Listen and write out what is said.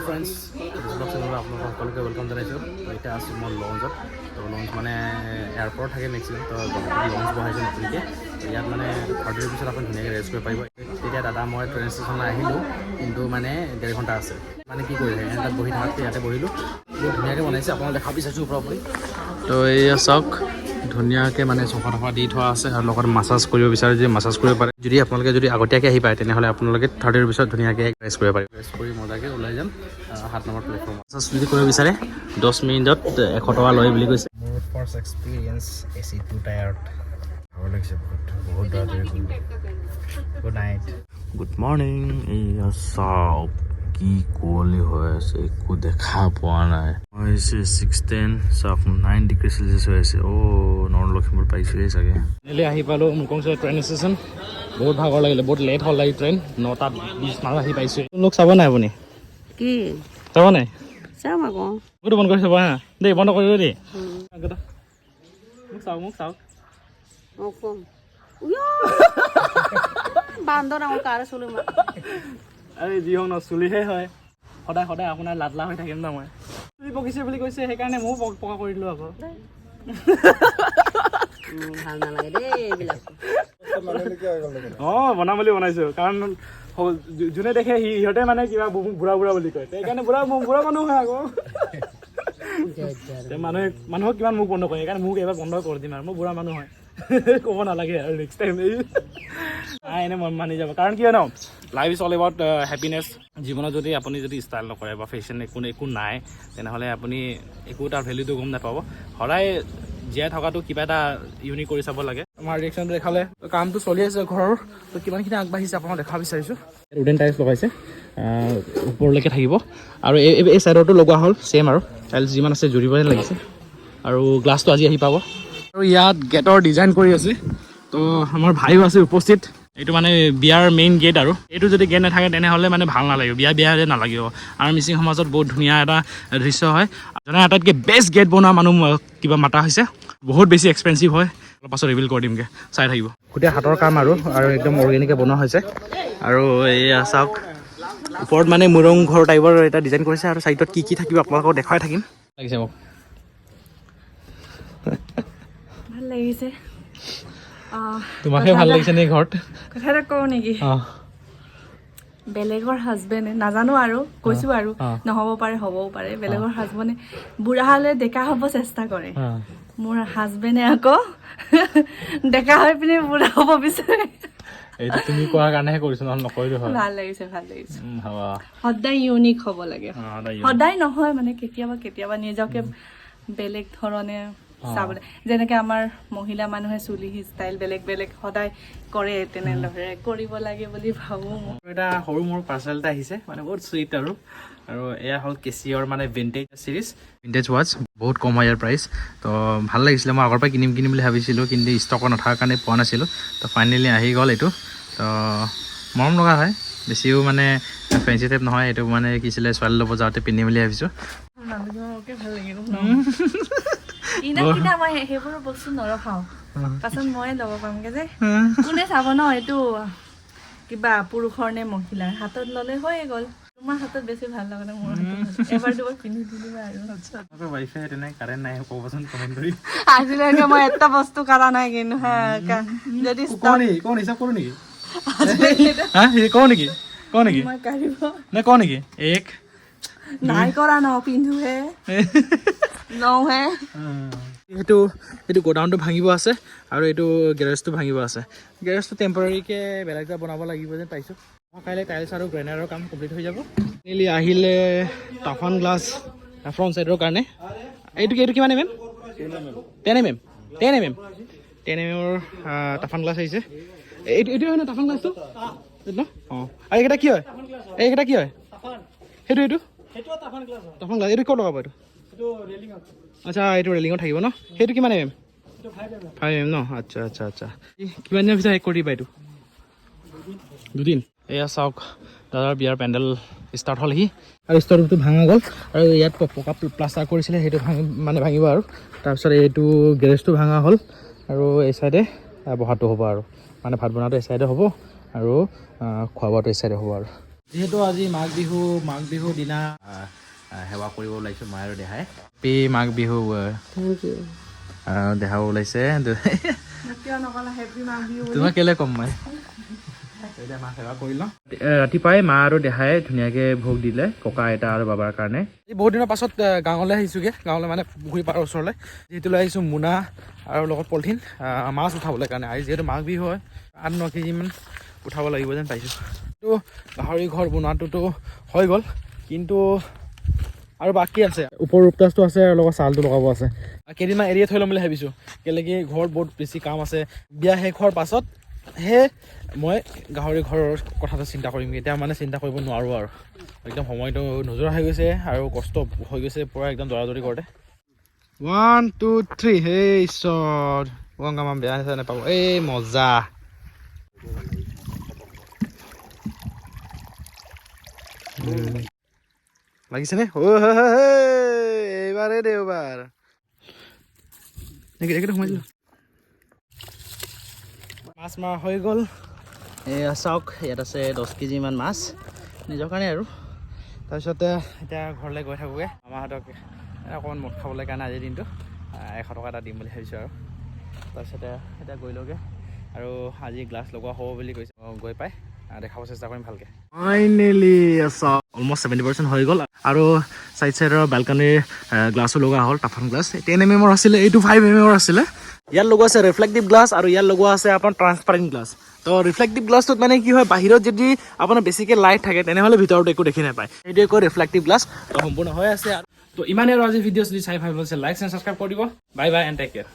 Friends, blog চেনেলত আপোনালোক সকলোকে welcome জনাইছোঁ। তো এতিয়া আছোঁ মই লঞ্জত। তো লঞ্জ মানে এয়াৰপৰ্ট থাকে মেক্সিমাম। তো গুৱাহাটীত লঞ্জ বহাইছে নতুনকৈ। তো ইয়াত মানে 30 ৰুপিছত আপুনি ধুনীয়াকৈ ৰেষ্ট কৰিব পাৰিব। তেতিয়া দাদা মই ট্ৰেইন ষ্টেচনলৈ আহিলোঁ, কিন্তু মানে 1.5 ঘণ্টা আছে। মানে কি কৰি থাকে তাত বহি থকাতকৈ ইয়াতে বহিলোঁ। বহুত ধুনীয়াকৈ বনাইছে, আপোনাক দেখা বিচাৰিছোঁ ওপৰৰ ওপৰি। তো এইয়া চাওক, ধুনীয়াকৈ মানে চোফা তোফা দি থোৱা আছে আৰু লগত মাছাজ কৰিব বিচাৰে যদি মাছাজ কৰিব পাৰে। যদি আপোনালোকে যদি আগতীয়াকৈ আহি পায়, তেনেহ'লে আপোনালোকে 30 ৰুপিছত ধুনীয়াকৈ ৰেষ্ট কৰিব পাৰিব। ৰেষ্ট কৰি মজাকৈ ওলাই যাম 7 নম্বৰ প্লেটফৰ্মত। মাছাজ যদি কৰিব বিচাৰে, 10 মিনিটত 100 টকা লয় বুলি কৈছে। মোৰ ফাৰ্ষ্ট এক্সপিৰিয়েঞ্চ এ চি টু টায়াৰত। ভাগৰ লাগিছে বহুত, বহুত দৌৰা দৌৰি কৰিলোঁ। Good night. Good morning. এইয়া চাওক, কি কুঁৱলী হৈ আছে, একো দেখা পোৱা নাই। হৈছে 6:10। চাওক, 9 ডিগ্ৰী চেলচিয়াছ হৈ আছে। অ', নৰ্থ লখিমপুৰ পাইছোঁৱেই চাগে। ফাইনেলি আহি পালোঁ মুকংচৰ ট্ৰেইন ষ্টেচন। বহুত ভাগৰ লাগিলে, বহুত লেট হ'ল লাগি। ট্ৰেইন 9টা 20 মানত আহি পাইছোঁ। লোক চাব নাই আপুনি? কি? চাব নাই? চাম আকৌ। মোৰতো বন্ধ কৰি চাব হা দেই, বন্ধ কৰিব দেই। মোক চাওক, মোক চাওক। অঁ, কম বান্দৰ আমাৰ কাৰ চলি মই। আৰে যি হওক ন, চুলিহে হয়। সদায় সদায় আপোনাৰ লাডলা হৈ থাকিম ন মই। চুলি পকিছে বুলি কৈছে, সেইকাৰণে ময়ো পকা কৰি দিলোঁ আকৌ। ভাল নালাগে দেই এইবিলাক। অঁ, বনাম বুলি বনাইছোঁ, কাৰণ যোনে দেখে সি সিহঁতে মানে কিবা বুঢ়া বুঢ়া বুলি কয়। সেইকাৰণে বুঢ়া বুঢ়া মানুহ হয় আকৌ। তে মানুহে মানুহক কিমান মুখ বন্ধ কৰে, সেইকাৰণে মোক এবাৰ বন্ধ কৰি দিম আৰু মই বুঢ়া মানুহ হয় ক'ব নালাগে আৰু নেক্সট টাইম। এই নাই, এনে মন মানি যাব। কাৰণ কিয় ন, life is all about happiness. জীৱনত যদি আপুনি যদি ষ্টাইল নকৰে বা ফেশ্বন একো একো নাই, তেনেহ'লে আপুনি একো তাৰ ভেলুটো গম নাপাব। সদায় জীয়াই থকাটো কিবা এটা ইউনিক কৰি চাব লাগে। আমাৰ ৰিয়েকশ্যনটো দেখালে। কামটো চলি আছে ঘৰৰ। তো কিমানখিনি আগবাঢ়িছে আপোনাক দেখাব বিচাৰিছোঁ। উডেন টাইলছ লগাইছে, ওপৰলৈকে থাকিব আৰু এই চাইডতো লগোৱা হ'ল। ছেইম আৰু টাইলছ যিমান আছে জুৰিব যেন লাগিছে আৰু গ্লাছটো আজি আহি পাব। আৰু ইয়াত গেটৰ ডিজাইন কৰি আছে। তো আমাৰ ভাইও আছে উপস্থিত। এইটো মানে বিয়াৰ মেইন গেট আৰু এইটো যদি গেট নাথাকে, তেনেহ'লে মানে ভাল নালাগিব, বিয়া বিয়া যে নালাগিব। আৰু মিচিং সমাজত বহুত ধুনীয়া এটা দৃশ্য হয়। জনে আটাইতকৈ বেষ্ট গেট বনোৱা মানুহ কিবা মাতা হৈছে। বহুত বেছি এক্সপেঞ্চিভ হয়। অলপ পাছত ৰিভিল কৰি দিমগৈ, চাই থাকিব। গোটেই হাতৰ কাম আৰু আৰু একদম অৰ্গেনিকে বনোৱা হৈছে। আৰু এইয়া চাওক, ওপৰত মানে মুৰং ঘৰ টাইপৰ এটা ডিজাইন কৰিছে আৰু চাইডত কি কি থাকিব আপোনালোকক দেখুৱাই থাকিম। লাগিছে মোক। ভাল লাগিছে। তোমাকহে ভাল লাগিছে নেকি ঘৰত? কথা এটা কওঁ নেকি? অঁ। বেলেগৰ হাজবেণ্ডে, নাজানো আৰু কৈছো আৰু, নহ'ব পাৰে, হ'বও পাৰে, বেলেগৰ হাজবেণ্ডে বুঢ়া হ'লে ডেকা হ'ব চেষ্টা কৰে। মোৰ হাজবেণ্ডে আকৌ ডেকা হৈ পিনে বুঢ়া হ'ব বিচাৰে। এইটো তুমি কোৱাৰ কাৰণেহে কৰিছো, নহ'লে নকৰিলো হয়। ভাল লাগিছে, ভাল লাগিছে। হ'ব। সদায় ইউনিক হ'ব লাগে। সদায় unique। সদায় নহয় মানে, কেতিয়াবা কেতিয়াবা নিজকে বেলেগ ধৰণে চাবলৈ। যেনেকে আমাৰ মহিলা মানুহে চুলি ষ্টাইল বেলেগ বেলেগ সদায় কৰে, তেনেদৰে কৰিব লাগে বুলি ভাবোঁ মই। এটা সৰু মোৰ পাৰ্চেল এটা আহিছে, মানে বহুত চুইট আৰু আৰু এয়া হ'ল কেচিঅ'ৰ মানে ভিণ্টেজ চিৰিজ, ভিণ্টেজ ৱাটচ। বহুত কম হয় ইয়াৰ প্ৰাইচ। তো ভাল লাগিছিলে, মই আগৰ পৰাই কিনিম কিনিম বুলি ভাবিছিলোঁ, কিন্তু ষ্টকত নথকাৰ কাৰণে পোৱা নাছিলোঁ। তো ফাইনেলি আহি গ'ল এইটো। তো মৰম লগা হয়, বেছিও মানে ফেঞ্চি টাইপ নহয়। এইটো মানে কি আছিলে, ছোৱালী ল'ব যাওঁতে পিন্ধিম বুলি ভাবিছোঁ। মানুহজনকে ভাল লাগিল ন? কিনা কিনা, মই সেইবোৰ বস্তু নৰখাওঁ। পাছত ময়ে ল'ব পামগে যে কোনে চাব ন এইটো কিবা পুৰুষৰ নে মহিলাৰ। হাতত ল'লে হৈয়ে গ'ল। তোমাৰ হাতত বেছি ভাল লগা নাই, মোৰ হাতত ভাল। এবাৰ দুবাৰ পিন্ধি দিবা আৰু। ৱাইফে তেনে কাৰেণ্ট নাই, ক'বচোন কমেণ্ট কৰি। আজিলৈকে মই এটা বস্তু কৰা নাই কিন্তু হা, যদি কওঁ নেকি, কওঁ হিচাপ কৰোঁ নেকি? হা, কওঁ নেকি, কওঁ নেকি? মই কাঢ়িব নে কওঁ নেকি? এক নাই কৰা ন, পিন্ধোহে, লওঁহে। সেইটো গ'ডাউনটো ভাঙিব আছে আৰু এইটো গেৰেজটো ভাঙিব আছে। গেৰেজটো টেম্পৰাৰীকৈ বেলেগ এটা বনাব লাগিব যেন পাইছোঁ। কাইলৈ টাইলছ আৰু গ্ৰেনাইটৰ কাম কমপ্লিট হৈ যাব। ফাইনেলি আহিলে টাফান গ্লাছ ফ্ৰণ্ট চাইডৰ কাৰণে। এইটো কিমান mm? 10 mm, 10 mm, 10 এম এমৰ টাফান গ্লাছ আহিছে। এইটো হয় ন টাফান গ্লাছটো, এইটো ন? অঁ, আৰু এইকেইটা কি হয়? এইকেইটা কি হয়? সেইটো এইটো টাফান গ্লাছ। এইটো ক'ত লগাব এইটো? আচ্ছা, এইটো ৰেলিঙত থাকিব ন? সেইটো কিমান এম এম? 5 mm ন? আচ্ছা। কিমান দিনৰ ভিতৰত শেষ কৰি দিবা এইটো? দুদিন। এয়া চাওক, দাদাৰ বিয়াৰ পেণ্ডেল ষ্টাৰ্ট হ'লহি আৰু ষ্ট'ৰটো ভাঙা গ'ল আৰু ইয়াত পকা প্লাষ্টাৰ কৰিছিলে, সেইটো ভাঙি মানে ভাঙিব আৰু তাৰপিছত এইটো গেৰেজটো ভাঙা হ'ল আৰু এই চাইডে বহাটো হ'ব আৰু মানে ভাত বনোৱাটো এই চাইডে হ'ব আৰু খোৱা বোৱাটো এই চাইডে হ'ব আৰু যিহেতু আজি মাঘ বিহু, মাঘ বিহুৰ দিনা সেৱা কৰিব ওলাইছোঁ মই আৰু দেহাই। Happy Magh Bihu. Thank you. দেহাও ওলাইছে। কিয় নকলা হেপী মাঘ বিহু? তোমাক কেলে ক'ম মই? এতিয়া মাক সেৱা কৰি লওঁ। ৰাতিপুৱাই মা আৰু দেহাই ধুনীয়াকৈ ভোগ দিলে ককা, আইতা আৰু বাবাৰ কাৰণে। আজি বহুত দিনৰ পাছত গাঁৱলৈ আহিছোঁগৈ। গাঁৱলৈ মানে পুখুৰী পাৰৰ ওচৰলৈ যিহেতু লৈ আহিছোঁ মোনা আৰু লগত পলিথিন, মাছ উঠাবলৈ কাৰণে। আজি যিহেতু মাঘ বিহু হয়, 8-9 কেজিমান উঠাব লাগিব যেন পাইছোঁ। তো গাহৰি ঘৰ বনোৱাটোতো হৈ গ'ল, কিন্তু আৰু বাকী আছে। ওপৰৰ ৰূপটাচটো আছে আৰু লগত চালটো লগাব আছে। আৰু কেইদিনমান এৰিয়ে থৈ ল'ম বুলি ভাবিছোঁ, কেলৈ কি ঘৰত বহুত বেছি কাম আছে। বিয়া শেষ হোৱাৰ পাছতহে মই গাহৰি ঘৰৰ কথাটো চিন্তা কৰিম। এতিয়া মানে চিন্তা কৰিব নোৱাৰোঁ আৰু একদম সময়টো নোযোৰা হৈ গৈছে আৰু কষ্ট হৈ গৈছে পূৰা একদম দৌৰা দৌৰি কৰোঁতে। One, two, three. হে ঈশ্বৰ, গংগা মাম, বেয়া নিচিনা নাপাব। এই মজা। লাগিছেনে? অ' হে হে হে, এইবাৰে দেওবাৰ নেকি? একেটা সোমাই দিলোঁ। মাছ মৰা হৈ গ'ল। এয়া চাওক, ইয়াত আছে 10 কেজিমান মাছ নিজৰ কাৰণে আৰু। তাৰপিছতে এতিয়া ঘৰলৈ গৈ থাকোঁগৈ। মামাহঁতক অকণমান মদ খাবলৈ কাৰণে আজিৰ দিনটো 100 টকা এটা দিম বুলি ভাবিছোঁ আৰু তাৰপিছতে এতিয়া গৈ লওঁগৈ। আৰু আজি গ্লাছ লগোৱা হ'ব বুলি কৈছে। গৈ পাই দেখাব চেষ্টা কৰিম ভালকৈ। ফাইনেলি অলমষ্ট 70% হৈ গ'ল আৰু চাইড চাইডৰ বেলকনিৰ গ্লাছো লগোৱা হ'ল। টাফান গ্লাছ 10 এম এমৰ আছিলে, এইটো 5 এম এমৰ আছিলে। ইয়াত লগোৱা আছে ৰিফ্লেক্টিভ গ্লাছ আৰু ইয়াত লগোৱা আছে আপোনাৰ ট্ৰান্সপাৰেণ্ট গ্লাছ। তো ৰিফ্লেক্টিভ গ্লাছটোত মানে কি হয়, বাহিৰত যদি আপোনাৰ বেছিকৈ লাইট থাকে, তেনেহ'লে ভিতৰত একো দেখি নাপায়। সেইটোৱে কয় ৰিফ্লেক্টিভ গ্লাছ। তো সম্পূৰ্ণ হৈ আছে। তো ইমানেই আৰু আজি ভিডিঅ'। যদি চাই ভাল পাইছে, লাইক এণ্ড ছাবস্ক্ৰাইব কৰি দিব। Bye bye and take care.